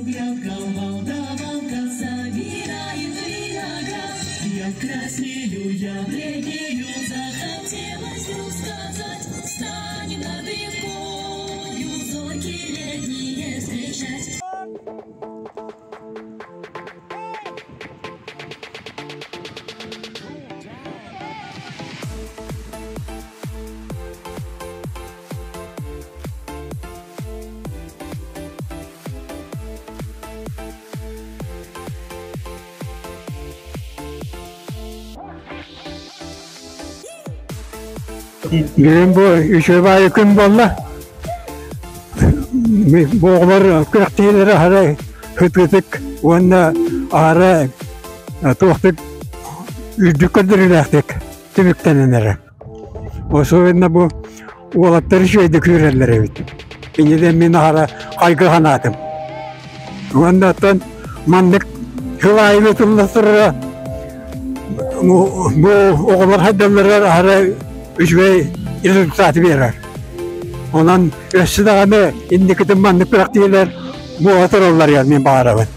Белка молдаванка собирает виноград. Я краснею, я бледнею, захотелось вдруг сказать, встанем над рекою, зорьки летние встречать. Бүгүн бу үчүгэй баайы күн буолла. Бу оҕолор күрэхтэһиилэрэ аһара ытытык уонна аһара туохтук үрдүк көрдөрүүлээхтик түмүктэнэн эрэр. Особенно бу уолаттар үчүгэйдик күүрэллэр эбит. Иннинэн мин аһара хайгы санаатым. Уонна оттон маннык сыл аайы тылластарара бу оҕолор хайдалларыгар аһара үчүгэй результаты биэрэр. Онон өссө даҕаны инникитин маннык күрэхтиилэр буола тураллар мин баҕарабын.